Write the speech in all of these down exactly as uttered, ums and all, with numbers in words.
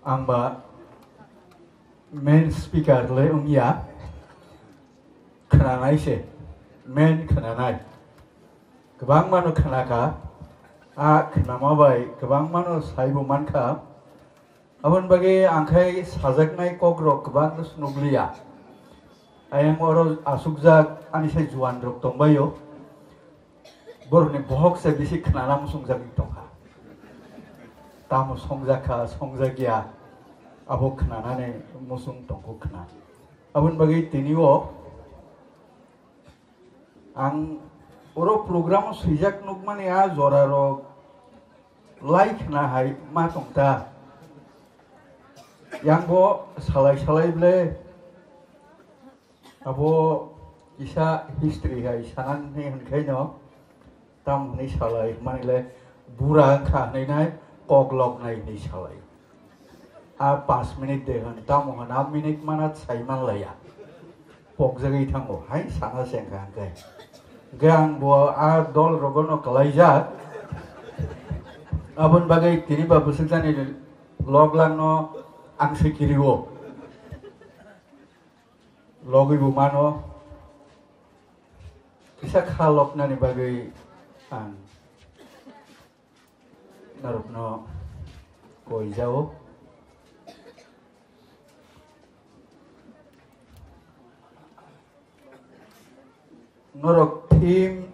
Ang ba main speaker le wngya, khwnanai se, main khwnanai. Kwbangmano khwnakha, a khwnama bai kwbangmano saibo mankha. Aboni bagwi ang khai sajaknai kokrok kwbang swnukliya. Ayang oro asukjak ani sai juan rok tongbaio. Borokni bohok se bisi khwnana muchungjagwi tongkha. Tamo songjak kha, songjak ya, abo khwnanani muchung tongkho khwna. Aboni bagwi tini o ang oro program o swijak nukmani a jora rok lai khwna hai ma tongta. Yang bo salai salai ble abo kisa history hai sanani hwnkhai no, tam hwnwi salai hwnmani le bura wngkha hwnwi nai, kok lok nai hwnwi salai. A panch minute de hwn, tamo hwn a minute mana sai man laya. Pokjagwi thango, hai sana se wngkha hwnkhe. Hwnkhe ang bo a dol rogono kwlaijak. Aboni bagwi tini ba bwswk jani lok langno ang se kirio. Logwi bo mano, kisa kha loknani bagwi ang norokno koi jao. Norok theme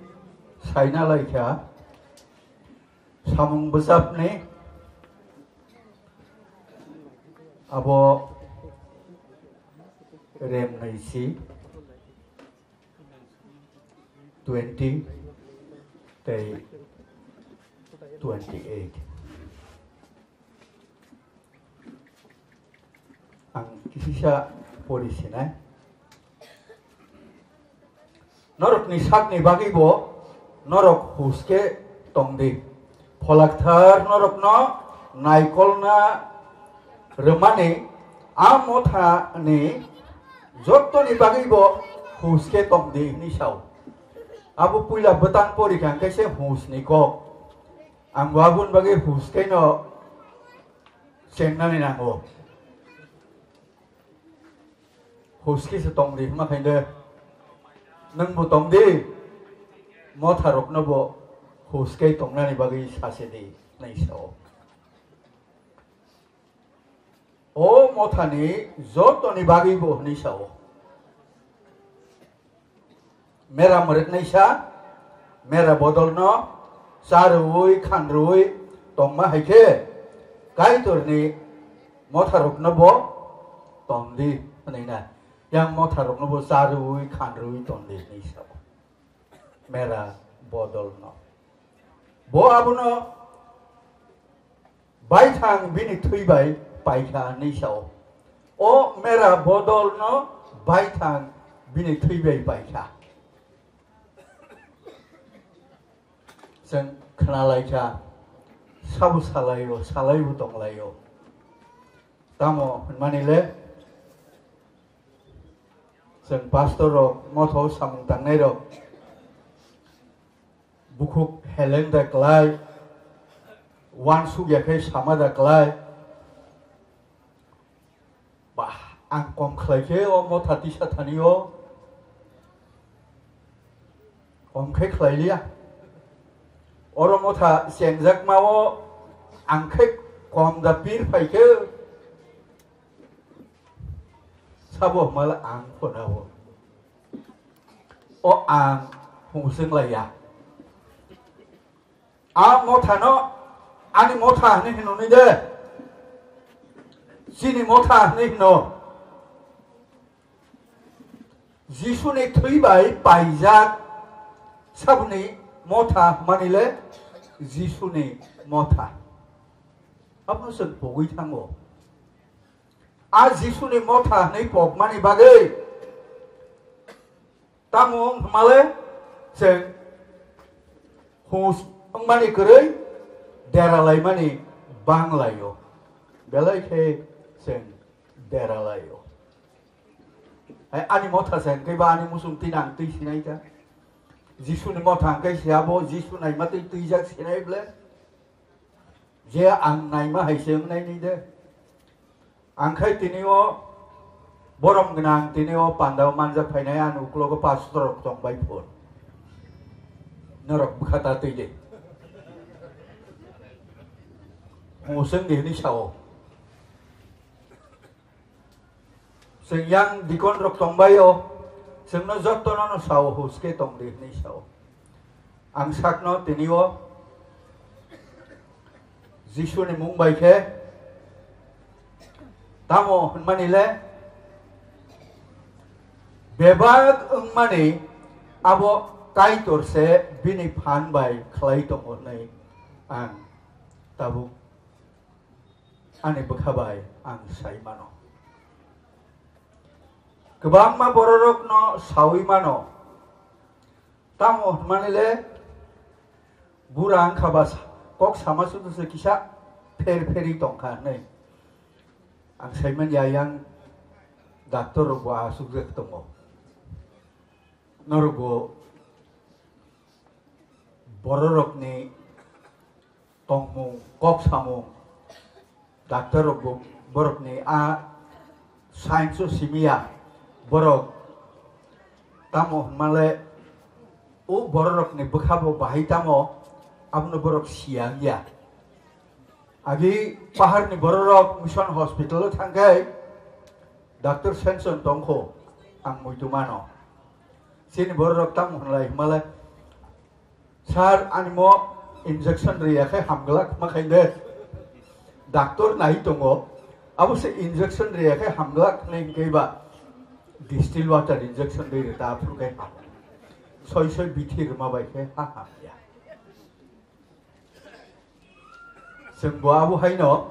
saina lai kha, samung bwsapni abo remnai si twenty tei twenty eight. Ang kisisa pori sinai. Norokni sakni bagwi bo norok hus khe tong di. Pholakthar norokno naikolna rwmani a mothani jottoni bagwi bo hus khe tong di hwnwi sao. Abo puila bwtang pori kha hwnkhe se husni kok. Ang bo aboni bagwi hus khe no chengnani nango. Hus khe se tong di hwnma khaide. Nwng bo tong di. Motha rokno bo hus khe tongnani bagwi sase di hwnwi sao. O mothani jotoni bagwi bo hwnwi sao. Mera mwrwknaisa, mera bodolno charwi khanrwi tongma hai khe Kaitorni motharokno bo tong di hwnwi na. Yang motharokno bo charwi khanrwi tong di hwnwi sao. Mera bodolno. Bo abono baithang bini thwi bai paikha hwnwi sao. O mera bodolno baithang bini thwi bai paikha. Chwng khwnalaikha, sabo salaio, salaibo tonglaio. Tamo hwnmani le chwng pastor rok, motho samung tangnai rok, bukhuk heleng da klai, uansuk ya khe sama da klai. Bah, ang kom khlai khe o motha tisa thani o kom khe khlai liya. Oro motha chengjak ma o ang khe kom da pir phai khe sabo mal ang khona o. O ang hungsing laiya. A mothano ani motha hwnwi hwnwi de. Chini motha hwnwi hwno. Jisuni thwi bai paijak saboni motha hwnmani le Jisuni motha. Abono chwng pogwi thango. A Jisuni motha hwnwi pokmani bagwi tamo wng hwnmale chwng hus wngmani kwrwi dera laimani bang laio. Belai khe chwng dera laio. Hai ani motha se hwnkhe ba ani muchung twi nang twi sinai ta. Jisuni motha hwnkhe se abo Jisu naima twi twijak sinai ble. Je ang naima hai se wngnai ni de. Ang khai tini o borom gwnang, tini o panda o manjak phainai ani uklogo pastor rok tong bai phur. Norok bwkha ta twi de. Musung de hwnwi sao. Chwng yang dikon rok tong bai o, chwngno jotto no no sao, huske tong de hwnwi sao. Ang sakno tini o Jisuni mung bai khe tamo hwnmani le, bebak wngmani abo Kaitor se bini phan bai khlai tongo hwnwi ang tabuk ani bwkha bai ang sai mano. Kwbangma bororokno saui mano. Tamo hwnmani le bura wngkha ba sa-, kok sama sudu se kisa pher pheri tongkha hwnwi. Ang saiman ya yang doctor rok bo asukjak tongo. Norok bo bororokni tongmung, kok samung, doctor rok bo borokni a science o simiya, borok tamo hwnmale o bororokni bwkha bo bahai tamo abono borok siya wngya. Agi paharni bororok mission hospital o thangkhe doctor Senson tongkho ang muitu mano. Chini bororok tamo hwnlai hwnmale, "Sir, ani mo injection riya khe hamglak ma khaide." Doctor nai tongo, abo se injection riya khe hamglak hwnwi hwnkhe ba distilled water injection ri rwta aphuru khe ham. Soi soi bithi rwma bai khe ha hamya. Chwng bo abo haino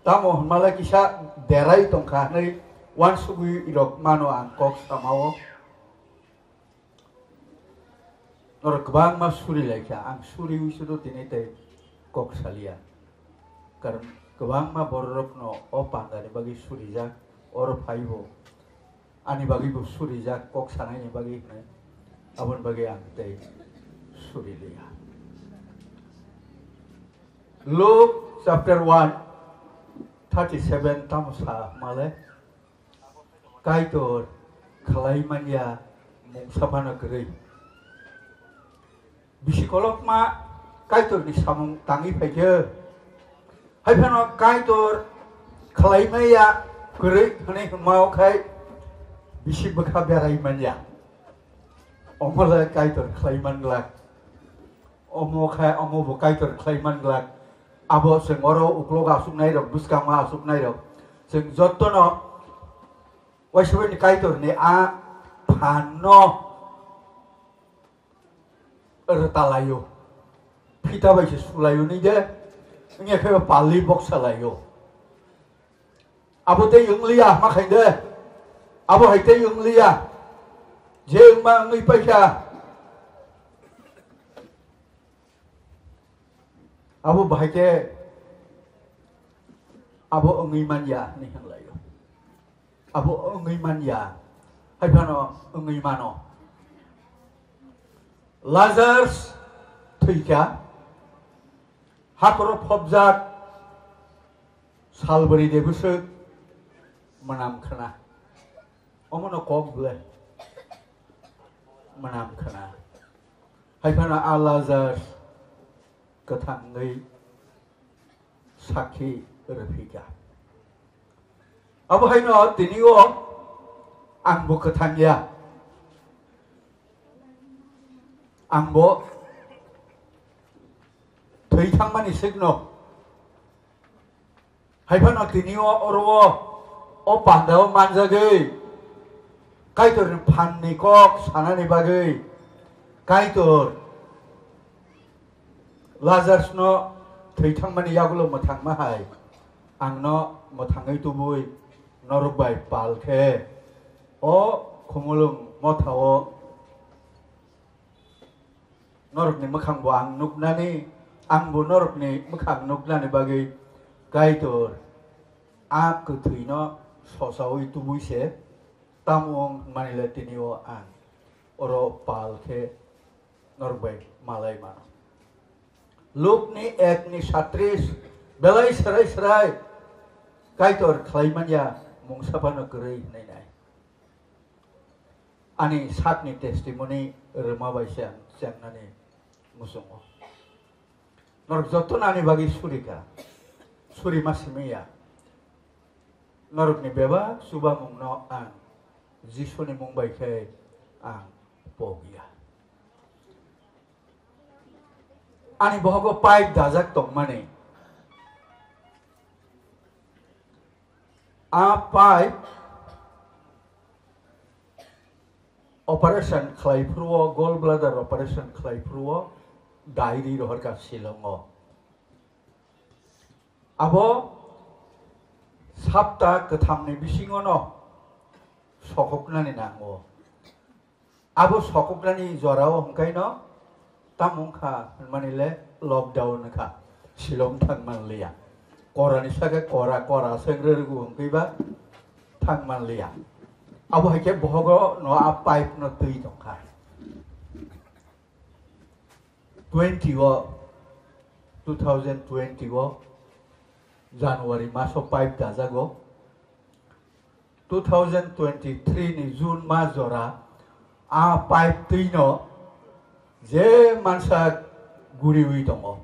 tamo hwnmale kisa derai tongkha hwnwi uansugwi rok mano ang kok samao. Norok kwbangma suri laikha, ang suriwi sudo tini tei kok salia. Karon kwbangma bororokno o pandani bagwi surijak, oro phaibo ani bagwi bo surijak, kok sanaini bagwi hwnwi, aboni bagwi ang tei suri liya. Luke chapter one, thirty seven tamo sa male, Kaitor khlai manya mungsa phano kwrwi. Bisi kolokma Kaitorni samung tangwi phaikhe, hai phano Kaitor khlai maya kwrwi hwnwi hwnma khai bisi bwkha berai manya. Omo le Kaitor khlai man glak. Omo khai, omo bo Kaitor khlai man glak. Abo chwng oro uklok asuknai rok, bwskango asuknai rok. Chwng jottono Waisubani Kaitorni a phanno rwtalaio. Phita bai se sulaio ni de. Wngya khe pali boksa laio. Abo tei wngliya, ma khaide. Abo hai tei wngliya. Je wngma wngwi paikha. Abo bahai khe abo wngwi manya hwnwi hwnlaio. Abo wngwi manya. Hai phano wngwi mano. Lazarus thwikha. Hakhoro phobjak salbari de bwswk mwnam khna. Omono kok ble mwnam khna. Hai phano a Lazarus kwthangwi sakhi rwphikha. Abo haino tini o ang bo kwthang ya. Ang bo thwi thangmani swkno. Hai phano tini o oro o, o panda o manjagwi Kaitorni phanni kok sanani bagwi Kaitor Lazarusno thwi thangmani yagulo mwthangma hai angno mwthangwi tubui norok bai pal khe o khumulwng mothao norokni mwkhangbo ang nuknani, angbo norokni mwkhang nuknani bagwi Kaitor a kwthwino sosaui tubui se tamo wng hwnmani le tini o ang oro pal khe norok bai malai mano. Lukni ekni satris, belai serai serai Kaitor khlai manya mungsa phano kwrwi hwnwi nai. Ani sakni testimony rwma bai se ang chengnani muchungo. Norok jotono ani bagwi suri kha, suri ma simi ya. Norokni bebak chubamungno ang Jisuni mung bai khe ang pok ya. Ani bohogo pipe dajak tongmani. A pipe operation khlai phuru o, gall bladder operation khlai phuru o, diary rohor kha Shillong o. Abo sapta kwthamni bisingo no sokoknani nango. Abo sokoknani jorao hwnkhaino tamo wngkha hwnmani le lockdown wngkha. Shillong thang manliya. Korani saka kora, kora sengre rwgo hwnkhe ba thang manliya. Abo hai khe bohogo no a pipe no twi tongkha. Twenty o, two thousand twenty o January maso pipe dajago. Two thousand twenty-three ni June mas jora a pipe twino je mansa guriwi tongo,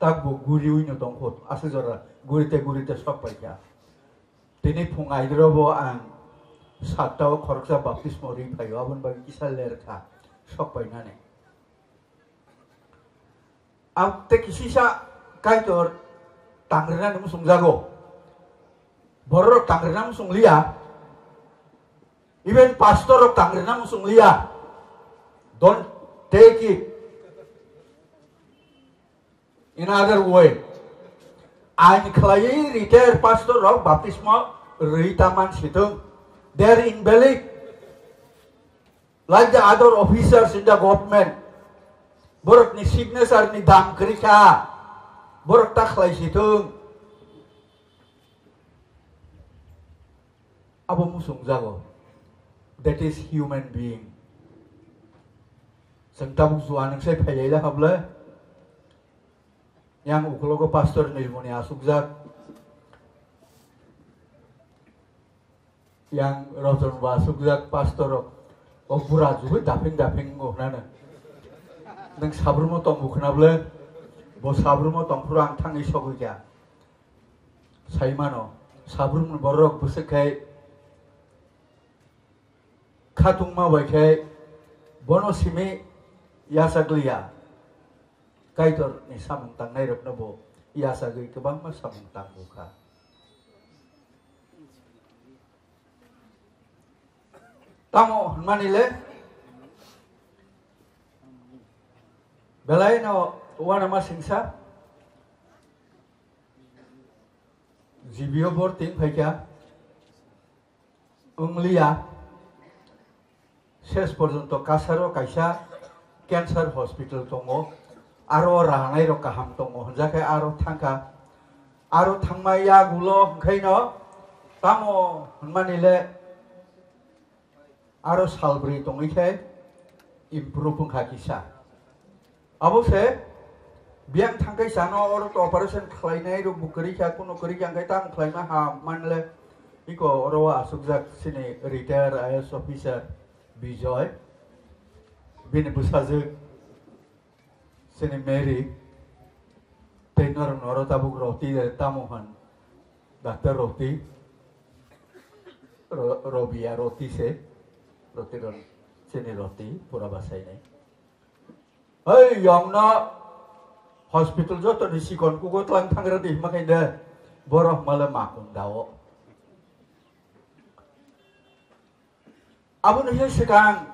takbo guriwi no tongkho, aswk jora gurite gurite sok paikha. Tini phung aidrobo ang satta o khoroksa baptismo ri phaio, aboni bagwi kisa ler kha sok painani. Ang tei kisisa Kaitor tangrwna nung sungjago. Bororok tangrwna nung sungliya. Even pastor rok tangrwna nung sungliya. Don't take it in other way. Ain khlaiwi retire pastor rok baptismo rwi ta man situng. They are invalid. Like the other officers in the government, borokni signature ni dam kwrwi kha, borok ta khlai si thung. Abo muchung jago. That is human being. Chwng tabuk juan wng sai phai lai la hable. Yang ukologo pastor Nilmoni asukjak. Yang Roton ba sukjak pastor rok. O bura jugui daping daping wngkha nang. Nang sabrumo tongbu khna ble. Bo sabrumo tongphuru ang thangwi sogwi kha. Saimano. Sabrumni borok bwswk khai khatungma bai khai bono simi yachak liya. Kaitorni samung tangnai rokno bo yachagwi kwbangma samung tangbu kha. Tamo hwnmani le belai no uanama singsa G B o borting phaikha. Wng liya. Ses porjonto Kasaro kaisa cancer hospital tongo, aro ranai rok kaham tongo, hwnjakhe aro thangkha, aro thangma yagulo hwnkhaino tamo hwnmani le aro salbrwi tongwi khe improve wngkha kisa. Abo se biyang thangkai sano oro to operation khlainai rok bo kwrwi kha, kuno kwrwi kha, hwnkhe tamo khlaima ham manle iko oro o asukjak sini retire I A S officer Bijoy, bini bwsajwk sini Mary, tei norok noro tabuk Roti de tamo hwn, Doctor Roti, Ro-, Robia Roti se, Roti ron, sini Roti pura basainai. Hei, yongno hospital joto ni sikon kugo tlang thangra di hima khainde borok male makun dao. Aboni he sekang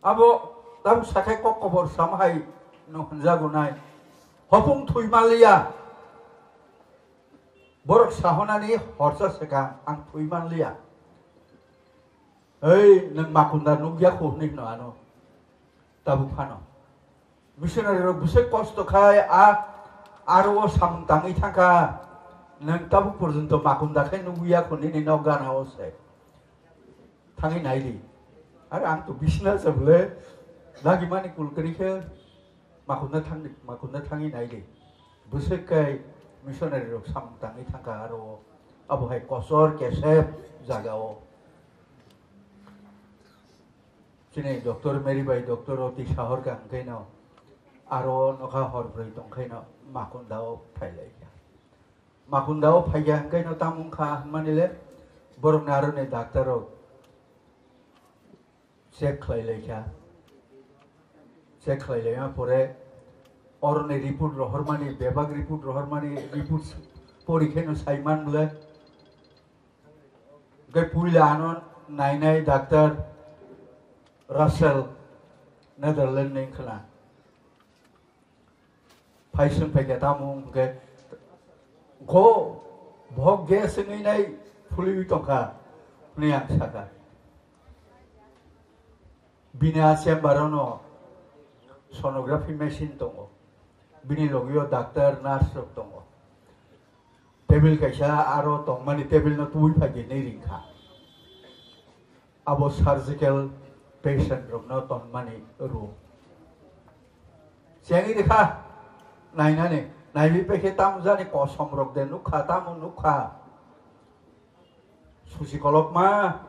abo tam sakai kok kobor samhai no hwnjago nai. Hopung thui manliya. Borok sahonani horsa sekang ang thui manliya. Ei, nwng makunda nukya kho hwnwi hwno ano. Tabuk phano. Missionary rok bwswk kosto khai a aro o samung tangwi thangkha. Nwng tabuk porjonto makunda khe nukya kho nini nok gana o se. Thangwi naidi. Are ang to bisna se bwle. Dagi mani kulkari khe makunda thangdi, makunda thangwi naidi. Bwswk kai Missionary rok samung tangwi thangkha aro o. Abo hai kosor kesep jaga o. Chini Doctor Mary bai Doctor Roti sahor ka hwnkhe no aro nokha hor brwi tongkhe no Makunda o phailaikha. Makunda o phaikha hwnkhe no tamo wngkha hwnmani le borokni aro ni doctor rok check khlai laikha. Check khlai laima pore oroni report rohormani, bebak report rohormani, report pori khe no saiman bole. Hwnkhe puila ano nainai doctor Russell Netherlands ni khna. Phai swng phaikha tamo hwnkhe, "Go, bo gas wngwi nai phulwi tongkha," hwnwi ang sakha. Bini a chamber-o no sonography machine tongo, bini logi-o doctor, nurse rok tongo. Table kaisa aro tongmani table no tubui phai di nai ringkha. Abo surgical patient rokno tonmani room. Chengwi rikha nainani, naiwi paikhe tamo jani kosom rok de nukha, tamo nukha. Susi kolokma,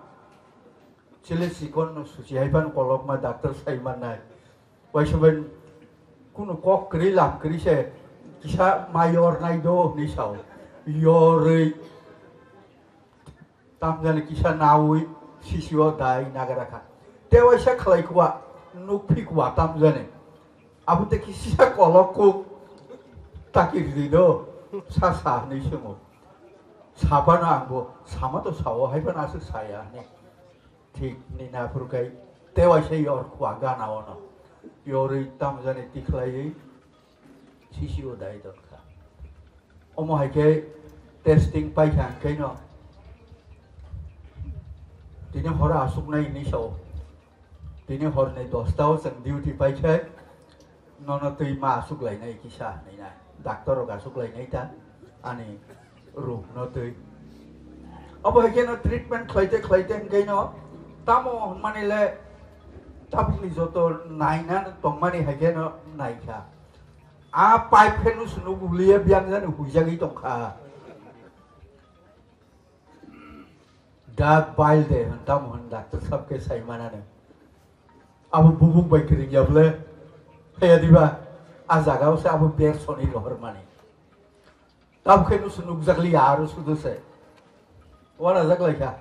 chile chikon no susi hai phano kolokma doctor sai mannai. Waisa bai kunu kok kwrwi lam kwrwi se kisa mai yornai do hinwi sao. Yorwi tamjani kisa nawi sisio dai nagara kha. Te waisa khlai kuwa, nuk phi kuwa tamjani. Abo te kisa kolok kuk taki ridi do, sa sa hinwi swngo. Saphano ang bo sama to sao, hai phano aswk saya hinwi. Thik ni naphuru kai te waisa yor kuwa gana ono. Yorwi tamjani tikhlaiwi sisio dai donkha. Omo hai khe testing paikha hwnkhe no tini horo aswknai hinwi sao. Tini horni dosta o chwng duty paikhe nono twi ma aswk lainai kisa hinwi nai. Doctor rok aswk lainai ta ani room no twi. Obo hai khe no treatment khlaite khlaite hwnkhe no tamo hwnmani le tabukni joto naina tongmani hai khe no naikha. A pipe khe no sunu guliya biyang jani huijagwi tongkha. Dak bile de hwn tamo hwn doctor sab khe sai manani. Abo bubuk bai kwrwngya bwle phaiya diba? A jaga o se abo ber soni rohor mani. Tabuk khe no sunu nukjak liya aro sudu se. Wana jak lai kha.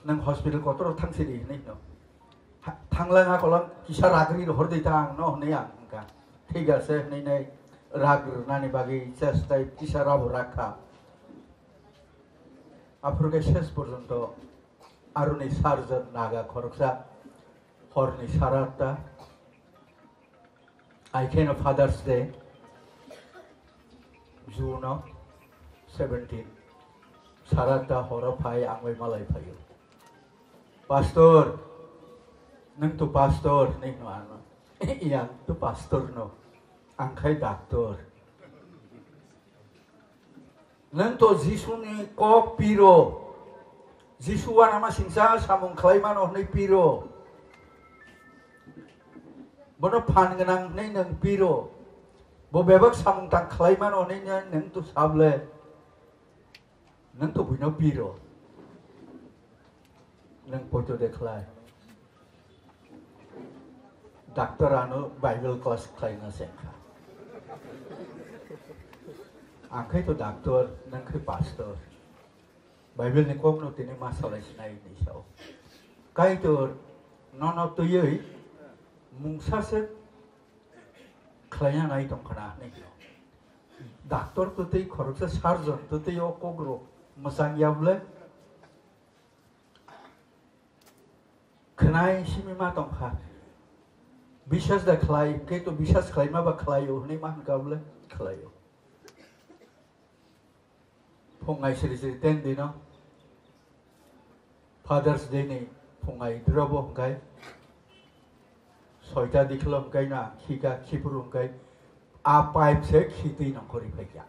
Nang hospital kotor thang sidi hinwi no. Ha, thanglang ha kolang kisa ragri rohor di ta ang no hinwi ang wngkha. Thik ase hinwi nai rag rwnani bagwi chestai kisa rabo rakha. Aphuru khe ses porjonto aroni sarjon naga khoroksa horni sara atta. Ai khe no Father's Day, June o seventeen, sara ta horo phai ang bai malai phaio. "Pastor, nwng to pastor," hinwi hino ano. "Iya, ang to pastor no, ang khai doctor." Nwng to Jisuni kok piro. Jisu uanama singcha samung khlai mano hwnwi piro. Bono phan gwnang hwnwi nwng piro. Bo bebak samung tang khlai mano hwnwi nwng to sable. Nwng to buino piro. Nwng poito de khlai. Doctor ano Bible class khlaina se kha. Ang khai to doctor, nwng khai pastor. Bible ni kok no tini ma salai sinai ni sao. Kaitor nono twiwi mungsa se khlaina nai tong khana ni. Doctor to tei khoroksa surgeon to tei o kok ro mwsang ya bwle. Khwnai simi ma tong kha. Biswas da khlai, hwnkhe to biswas khlaima ba khlaio hwnwi ma hwn kha bwle khlaio. Phungai sri sri ten dino. Father's Day ni phungai drobo hwnkhe. Soita dikhlo hwnkhe na khika khipuru hwnkhe. A pipe se khitwi nongkhorwi phaikha.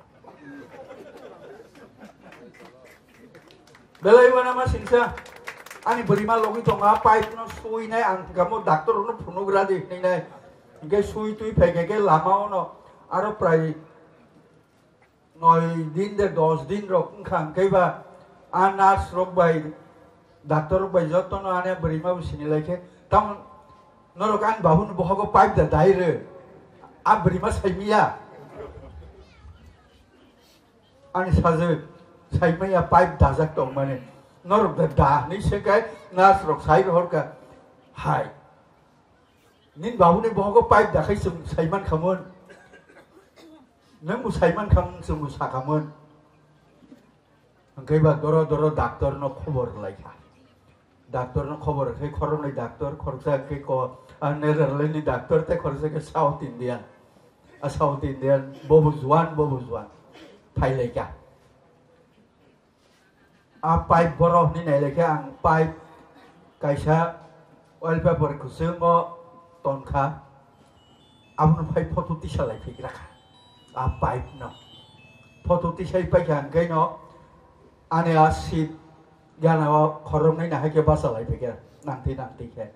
Belai uanama singsa. Ani bwrwima logwi tongo, a pipe no suinai, ang kamo doctor no phunugra di hinwi nai. Hwnkhe sui twi phaikha khe lama ono aro prai noi din de dos din rok wngkha, hwnkhe ba a nurse rok bai, doctor rok bai jotono ane bwrwi ma bo sini lai khe. Tamo norok ani babu ni bohogo pipe da dai rw, a bwrwi ma sai miya. Ani sajwk sai maya pipe dajak tong mani. Norok da da hinwi se kai nurse rok sai rohor kha. Hai. Nin babu ni bohogo pipe da khai chwng sai man kha mun. Nwng bo sai man kha mun, chwng bo sa kha mun. Hwnkhe ba doro doro doctor no khobor lai kha. Doctor no khobor khe khoroknwi doctor, khoroksa khe ko, a Netherlands ni doctor tei khoroksa khe South Indian. A South Indian bo bo juan, bo bo juan. Phai lai kha. A pipe borok hinwi nai lai khe ang pipe kaisa oil paper kwchwng o ton kha. Abono phai photo tisa lai phik ra kha. A pipe no. Photo tisai pai kha hwnkhe no ani a seat gana o khoroknwi nahai khe bacha lai phik kha. Nangtwi nangtwi khe.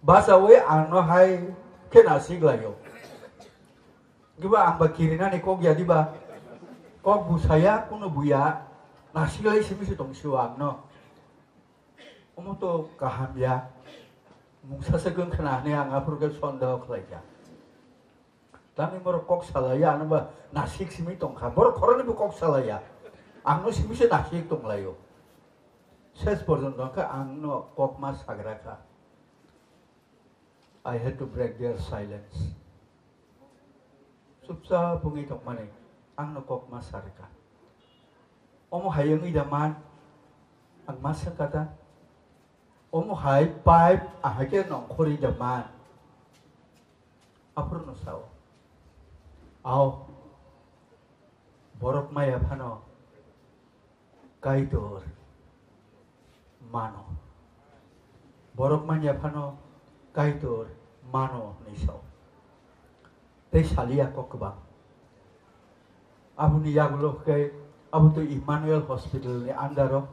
Bachawi ang no hai khe nasik lai o. Diba ang ba kirinani kok ya diba? Kok busaya, kuno buya. Nasilai simi se tong sio ang no. Omo to kaham ya. Mungsa se kung khna hne ang aphuru ke sondeho khlai ya. Tani moro kok salaya ano ba nasik simi tong kha. Moro khoroni bo kok salaya. Ang no simi se nasik tong layo. Ses porjonto khe ang no kok ma sagra kha. I had to break their silence. Chupchap wngwi tongmani ang no kok ma sa rwkha. Omo hai wngwi da man? Ang ma swngkha ta? Omo hai pipe ahai khe nongkhorwi da man? Aphuru no sao. Ao. Borok maya phano Kaitor mano. Borok manya phano Kaitor mano hinwi sao. Tei saliya kok kwbang. Aboni yagulo khe abo to Emmanuel Hospital ni under o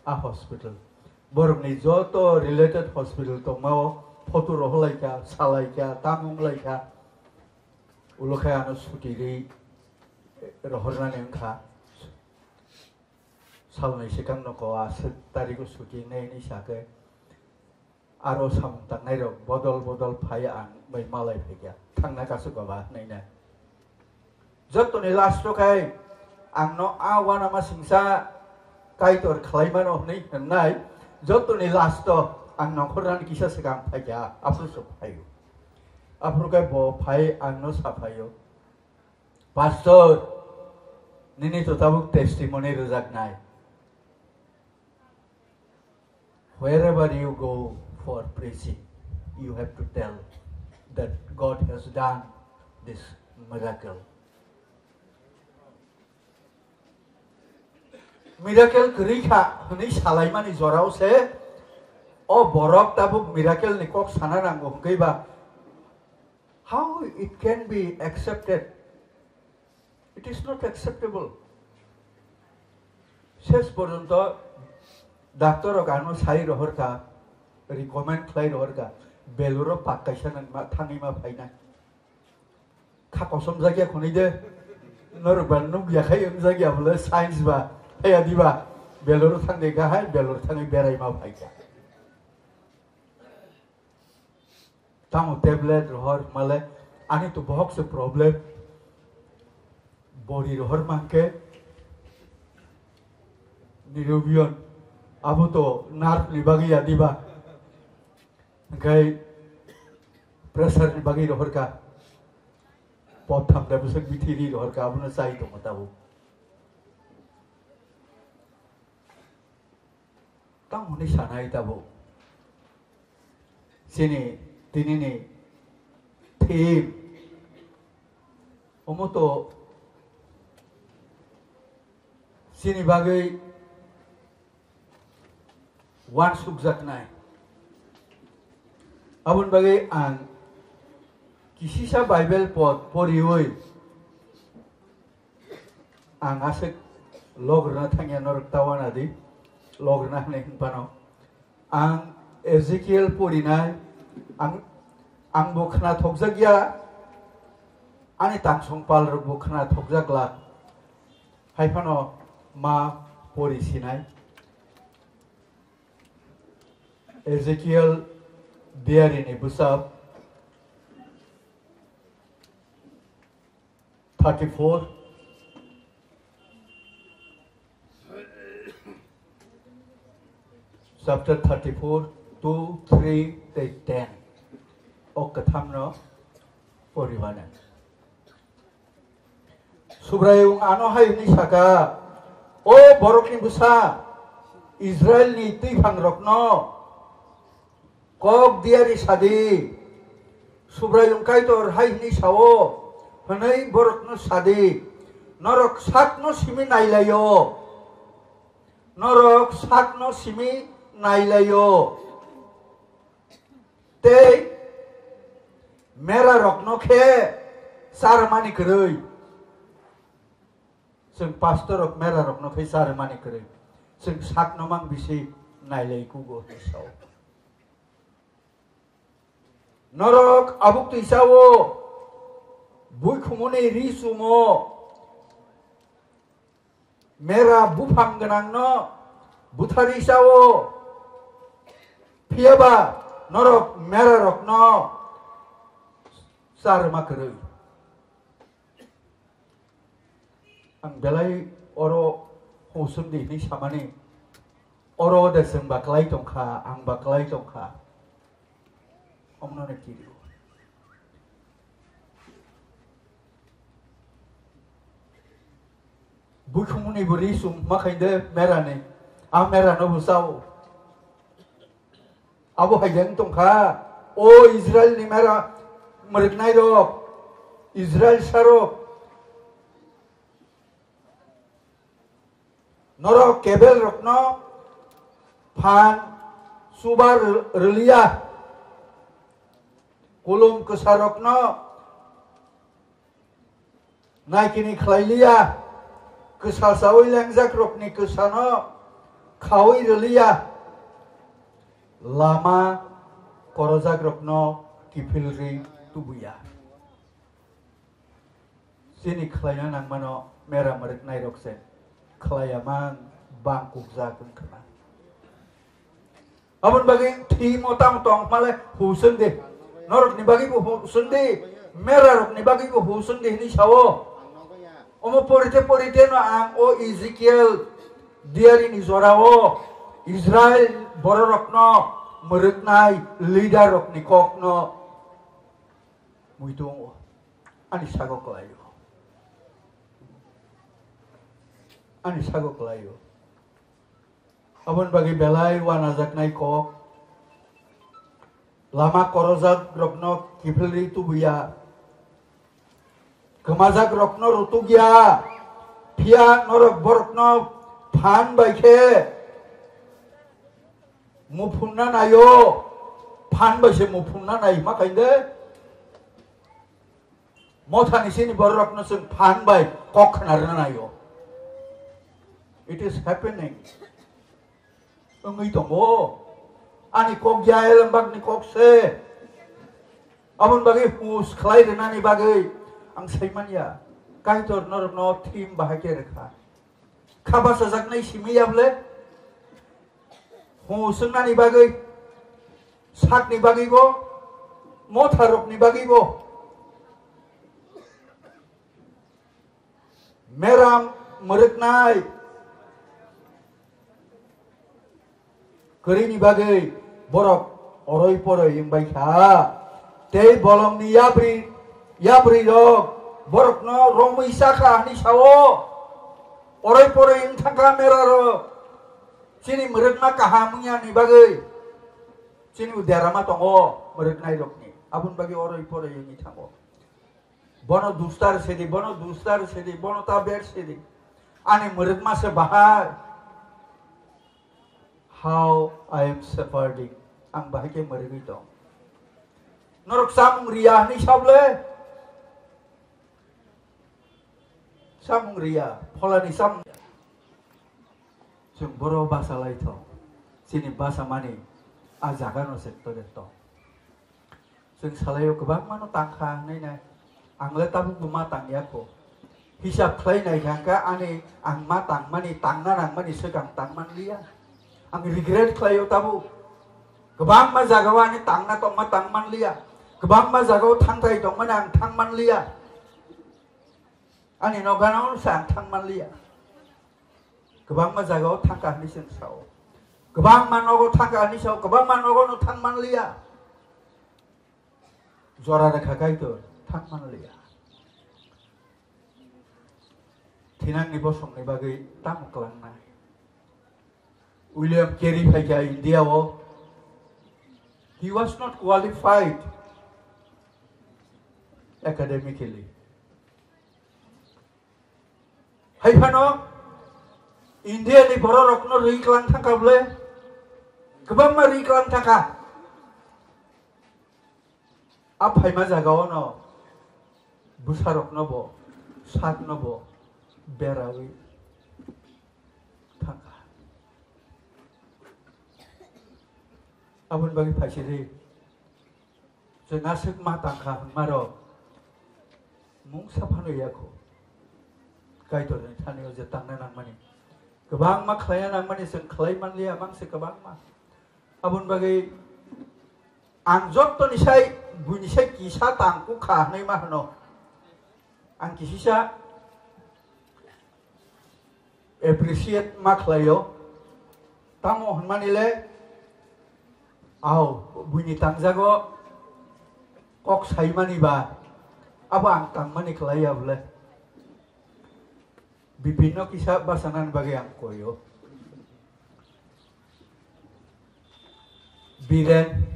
a hospital. Borok ni joto related hospital tongma o photo rohorlai kha, salai kha, tamo wng lai kha. Ulo khe ano suti ri rohornani wng kha. Salnwi swkang no ko aswk tariko suti wngnai hinwi sa khe, aro samung tangnai rok bodol bodol phai ang bai malai phai kha, thangna kasuk baba hinwi na. Jotoni last o khai ang no a uanama singsa Kaitor khlai mano hinwi hwnnai, jotoni last o ang nongkhornani kisa swkang phai kha, aphuru se phai o. Aphuru khe bo phai ang no sa phai o. Pastor, nini to tabuk testimony rwjaknai. Wherever you go for preaching, you have to tell that God has done this miracle. Miracle kwrwi kha hwnwi salaimani jorao se o borok tabuk miracle ni kok sana nango hwnkhe ba, how it can be accepted? It is not acceptable. Ses porjonto doctor rok ano sai rohor kha, recommend khlai rohor kha, Beluro pak kaisa nang ma thangwi ma phaina. Kha kosom jakya khonwi de, norok ba nukya khai wng jakya bole science ba, phaya diba, Beluro thang de kha hai, Beluro thangwi berai ma phai kha. Tamo tablet rohor male, ani to bohok se problem. Bori rohor mankhe, neurobion, abo to nerve ni bagwi ya diba? Hwnkhe pressure ni bagwi rohor kha. Pot tham da bwswk bithi ri rohor kha, abono chai tongo tabuk. Tamo hwnwi sanai tabuk. Chini tinini theme omo to chini bagwi uansukjaknai. Aboni bagwi ang kisisa Bible pod poriwi ang aswk logrwna thangya norok ta uanadi, logrwna hwnwi hwn phano. Ang Ezekiel porinai, ang, ang bo khna thokjakya, ani tangsong pal rok bo khna thokjakla. Hai phano ma pori sinai. Ezekiel diarini bwsap thirty-four, chapter thirty-four, two, three tei ten. O kwthamno poriwano. Subraiyung ano hai hwnwi saka, "O borokni bwsa, Israilni twi phangrokno kok diari sadi, Subraiyung Kaitor hai hwnwi sao," hwnwi borokno sadi, "Norok sakno simi nailaio, norok sakno simi nailaio." Tei mera rokno khe charmani kwrwi. Chwng pastor rok mera rokno khe charmani kwrwi. Chwng sakno mang bisi nailai kugo hwnwi sao. Norok abuk twi sao, bui khumuni ri chumo. Mera buphang gwnangno butharwi sao, phiyaba norok mera rokno charma kwrwi. Ang belai oro husum di hwnwi samani, oro de chwng ba kwlai tongkha, ang ba kwlai tongkha. Omno ne kiri. Bukhumuni bo ri sum ma khainde merani. A merano bo sao. Abo hai jeng tongkha. O Israel ni mera mriknai rok. Israel sarok. Norok kebel rokno phan subar rwliya, kulum kwsa rokno naikini khlailiya, kwsa chawi lengjak rokni kwsano khawi rwliya, lama korojak rokno kiphilri tubuya. Chini khlaina nangmano mera mwrwknai rok se khlaiya mang bang kukjak wngkha na. Aboni bagwi thimo tamo tong male husung de. Norokni bagwi bo husung de, mera rokni bagwi bo husung de hwnwi sao. Omo porite porite no ang o Ezekiel diari ni jora o Israel bororokno mwrwknai leader rokni kokno muitu wngo. Ani sago kwlaio. Ani sago kwlaio. Aboni bagwi belai wanajaknai kok. Lama korojak rokno kiphilwi tubuya. Kwmajak rokno rutukya. Phiya norok borokno phan bai khe muphunna naio, phan bai se muphunna nai ma kainde. Mothani sini bororokno chwng phan bai kok khna rwna naio. It is happening. Wngwi tongo. Ani kok ya elembakni kok se. Aboni bagwi hus khlai rwnani bagwi ang saimanya. Kaitor norokno thim bahai khe rwkha. Kha bachajaknai simi ya bole? Hung swngnani bagwi, sakni bagwi bo, motharokni bagwi bo, meram mwrwknai kwrwini bagwi borok oroi poroi wngbai kha. Tei bolongni yapri, yapri rok borokno romwi cha kha hwnwi sao. Oroi poroi wng thang kha mera rok. Chini mwrwkma kaham wngya ni bagwi chini bo derama tongo mwrwknai rokni. Aboni bagwi oroi poroi wngwi thango. Bono dustar sidi, bono dustar sidi, bono ta ber sidi. Ani mwrwkma se bahai. How I am shepherding. Ang bahai khe mwrwgwi tong. Norok chamung riya hwnwi sable. Chamung riya, pholani chamung. Chwng boro basa lai thong. Chini basa mani a jaga no se tore tong. Chwng salaio kwbangma no tang kha hwnwi nai. Ang le tabuk bo ma tang ya kho. Hisab khlai nai kha kha ani ang ma tangmani, tangna nangmani swkang tang man liya. Ang regret khlaio tabuk. Kwbangma jagao ani tangna tongma tang man liya. Kwbangma jagao thangthai tongmani ang thang man liya. Ani nokgano se ang thang man liya. Kwbangma jagao thangkha hinwi chwng sao. Kwbangma nogo thangkha hinwi sao, kwbangma nogo no thang man liya. Jora rwkha Kaitor, thang man liya. Thinangni bosongni bagwi tamo klangnai? William Carey phaikha India o. He was not qualified academically. Hai phano India ni borok rokno ri klang thangkha bwle, kwbangma ri klang thangkha. A phaima jagao no bwsarokno bo, sakno bo berawi thangkha. Aboni bagwi phaisidi, chwng aswk ma tangkha hwnmarok mungsa phano yakho. Kaitorni thani o je tangna nangmani, kwbangma khlaina nangmani chwng khlai manliya, mangse kwbangma. Aboni bagwi ang jottoni sai buini sai kisa tang kukha hwnwi ma hwno. Ang kisisa appreciate ma khlaio. Tamo hwnmani le, au, buini tangjago kok saimani ba, abo ang tangmani khlaiya bwle. Bipinno kisa bachanani bagwi ang koio. Biren.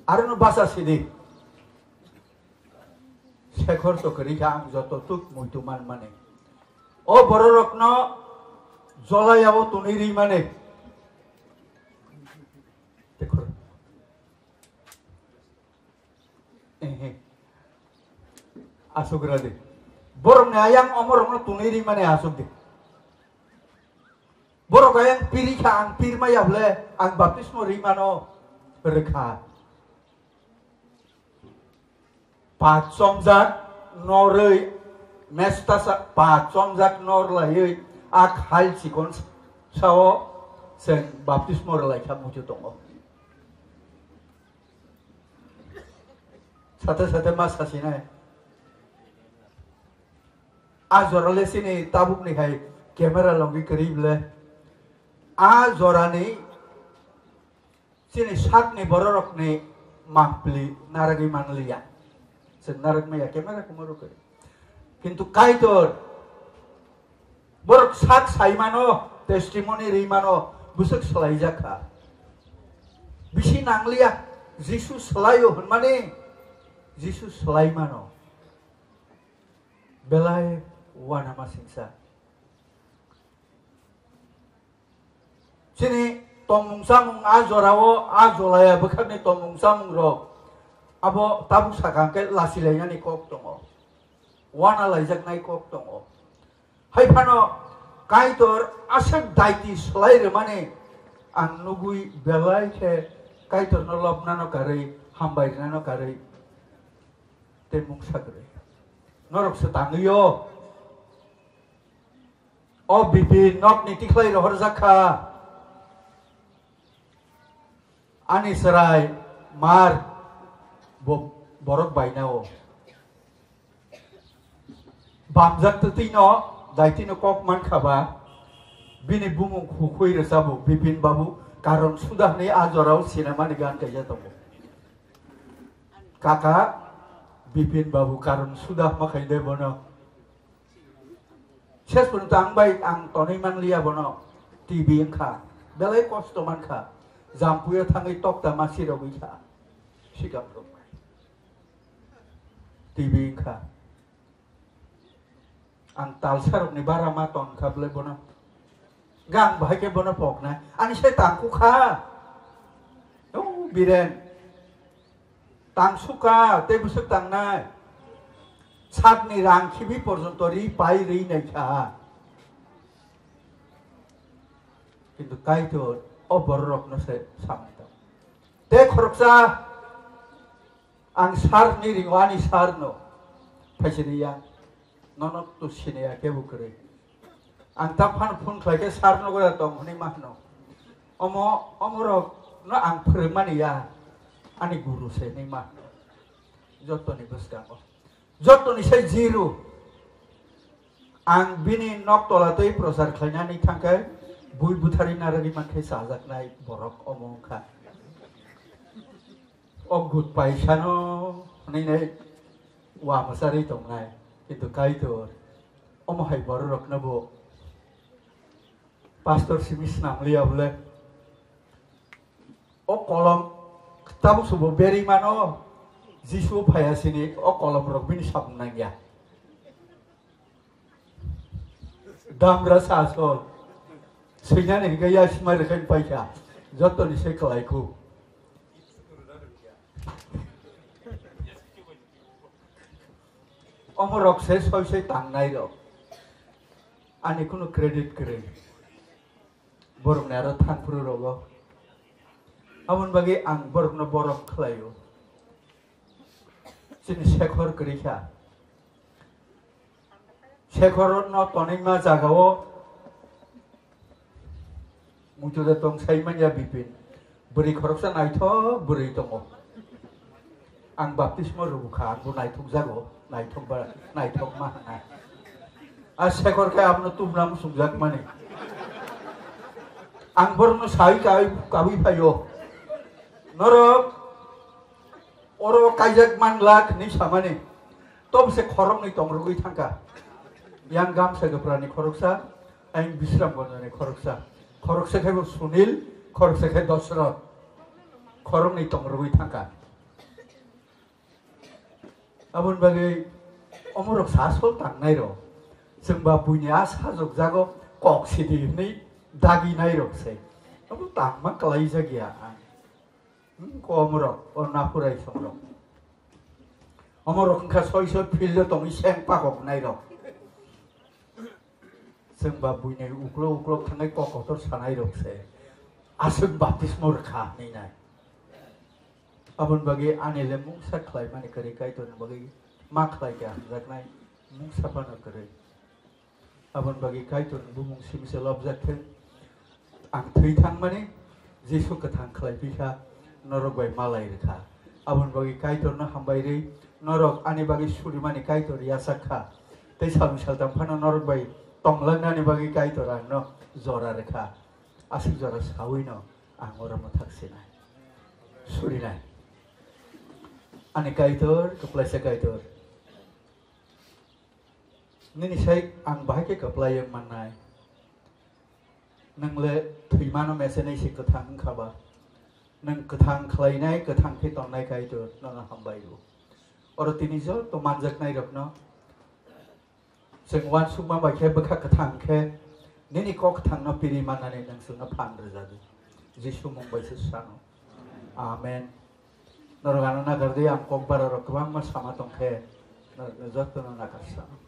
Arono bacha sidi. Sekhor to kwrwi kha ang joto tuk muitu man mani. O bororokno jolaya o tonwi ri mani. Sekhor. Ehe. Asuk radi. Borokni ayang omorokno tunui ri mani asuk di. Borok ayang piri kha ang pir maya bwle ang baptismo ri mano rwkha. Pachomjak norwi mesta sa pachomjak nor laiwi a khal chikon sao chwng baptismo rwlai kha muitu tongo. Sate sate ma sasinai. A jora le chini tabuk ni hai camera logwi kwrwi bwle. A jora ni chini sak ni borok rok ni mangpili naragwi manliya. Chwng narwk maya camera kumo rwkwi. Kintu Kaitor borok sak sai mano, testimony ri mano, bwswk swlai jak kha. Bisi nangliya, Jisu swlaio hwnmani, Jisu swlai mano. Belai uanama singsa. Chini tongmung chamung a jorao, a jolaya bwkhakni tongmung chamung rok abo tabuk sakha hwnkhe lachilainani kok tongo, uana laijaknai kok tongo. Hai phano Kaitor aswk daiti swlai rwmani ang nugwi belai khe Kaitorno lobnano karwi, hambai rwnano karwi tei mungsa kwrwi. Norok se tangwi o. O bipi nokni tikhlai rohorjak kha. Ani chwrai mar bo borok bainao. Bamjak twtwino daitino kok mankha ba bini bumung khukhui rwchabo Bipin Babu Karon Suda hwnwi a jorao sinamani gan kaisa tongo. Kaka Bipin Babu Karon Suda hwnkha de bono. Ses pun tang bai ang tonwi manliya bono. T B wngkha. Belai kosto mankha. Jampuio thangwi tokta masi rogwi kha. Sikam rok. T B wngkha. Ang talsa rokni bara ma ton kha bwle bono. Gang bahai khe bono pokna. Ani sai tangkukha. O Biren. Tang suka, tei bwswk tangnai. Sakni rang khibi porjonto ri pai ri nai kha. Kintu Kaitor o bororokno se samai tong. Tei khoroksa ang sarni ringo ani sarno. Phaisini ya, nono to sini ya kebo kwrwi. Ang ta phan phone khlai khe sir no gora tong hwnwi ma hwno. Omo, omorok no ang phwrwngmani ya, ani guru se hwnwi ma hwno. Jotoni bwskango. Jotoni sai zero. Ang bini nok tola tei prochar khlainani thangkhe bui butharwi narwgwi mankhe chajaknai borok omo wngkha. O good paisano hwnwi nai wa mwsarwi tongnai. Kintu Kaitor omo hai bororokno bo pastor simi snamliya bole. O kolom tabuk subo berwi mano, Jisu phaiya sini o kolom rok bini samung nangya. Damra sa asol. Swinani hingke ya simai rwkhaini paikha. Jotoni se kwlai khu. Omo rok se soi soi tangnai rok. Ani kunu credit kwrwi. Borokni aro thangphuru rogo. Aboni bagwi ang borokno borom khlaio. Chini Sekhor kwrwi kha. Sekhorno tonima jagao muitu de tong sai manya Bipin. Bwrwi khoroksa naithok bwrwi tongo. Ang baptismo rwbwkha, ang bo naithok jago, naithok ba, naithok ma hwnna. A Sekhor khe abono tubuna muchungjak mani. Ang borokno sai kai, kabui phaio. Norok oro kaijak man glak hinwi samani. Tobose khoroknwi tongrogwi thangkha. Yang gamsa kwphrani khoroksa, ayang Bisramganjni khoroksa. Khoroksa khe bo Sunil, khoroksa khe Dosroth. Khoroknwi tongrogwi thangkha. Aboni bagwi omorok sa sol tangnai rok. Chwng ba buini a sajok jago kok sidi hinwi dagi nai rok se. Abo tangma kwlai jak ya ang. Hmm, ko omorok, o napurai songrok. Omorok wngkha soi soi field o tongwi seng pakok nai rok. Chwng ba buini uklok uklok thangwi kok kotor sanai rok se aswk baptismo rwkha hinwi nai. Aboni bagwi ani le mungsa khlai mani kwrwi Kaitorni bagwi ma khlai khe hamjaknai mungsa phano kwrwi. Aboni bagwi Kaitorni bumung simi se lobjak thung. Ang thwi thangmani Jisu kwthang khlai phi kha, norok bai malai rwkha. Aboni bagwi Kaitorno hambai rwi, norok ani bagwi surimani Kaitor yachak kha. Tei salni saltham phano norok bai tonglangnani bagwi Kaitor angno jora rwkha. Aswk jora sawino ang oro mwthak sinai. Surinai. Ani Kaitor, kwplaisa Kaitor. Nini sai ang bahai khe kwplai wng mannai. Nwng le thwimano mesenai se kwthang wngkha ba. Nwng kwthang khlainai, kwthang khe tongnai Kaitor, nono hambai rw. Oro tini joto manjaknai rokno chwng uansukma bai khe bwkha kwthang khe nini kok kwthangno piri mannani nwng chwngno phan rwjadi. Jisu mung bai se sano. Amen. Norok ano nakardi, ang kok bara rok kwbangma sama tong khe norokno jotono nakar sano.